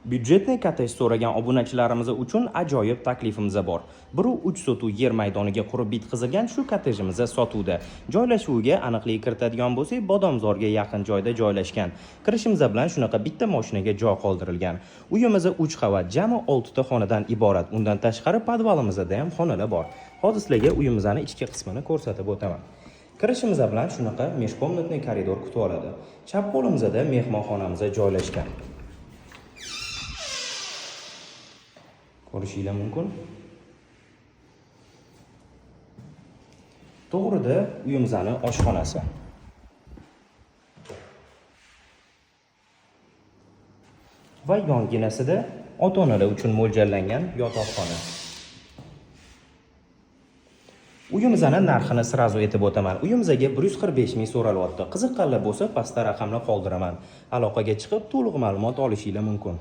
Бюджетный kottej so'ragan obunachilarimiz uchun ajoyib taklifimiz bor. 1,3 sotu yer maydoniga qurib bitqizilgan shu kottejimiz sotuvda. Joylashuviga aniqlik kiritadigan bo'lsak, Bodomzorga yaqin joyda joylashgan. Kirishimiz bilan shunaqa bitta mashinaga joy qoldirilgan. Uyimiz 3 qavat, jami 6 ta xonadan iborat. Undan tashqari podvalimizda ham xonalar bor. Hozir sizlarga uyimizni ichki qismini ko'rsatib o'taman. Kirishimiz bilan shunaqa межкомнатный koridor kutib oladi. Chap qo'limizda mehmonxonamiz joylashgan. Ko'rishinglar mumkin. To'g'rida uyimizni oshxonasi. Va yonginasida ota-onalar uchun mo'ljallangan yotoqxona. Uyimizni narxini sразу aytib o'taman. Uyimizga 145 ming so'ralyapti. Qiziqqanlar bo'lsa, pastda raqamlar qoldiraman. Aloqaga chiqib, to'liq ma'lumot olishinglar mumkin.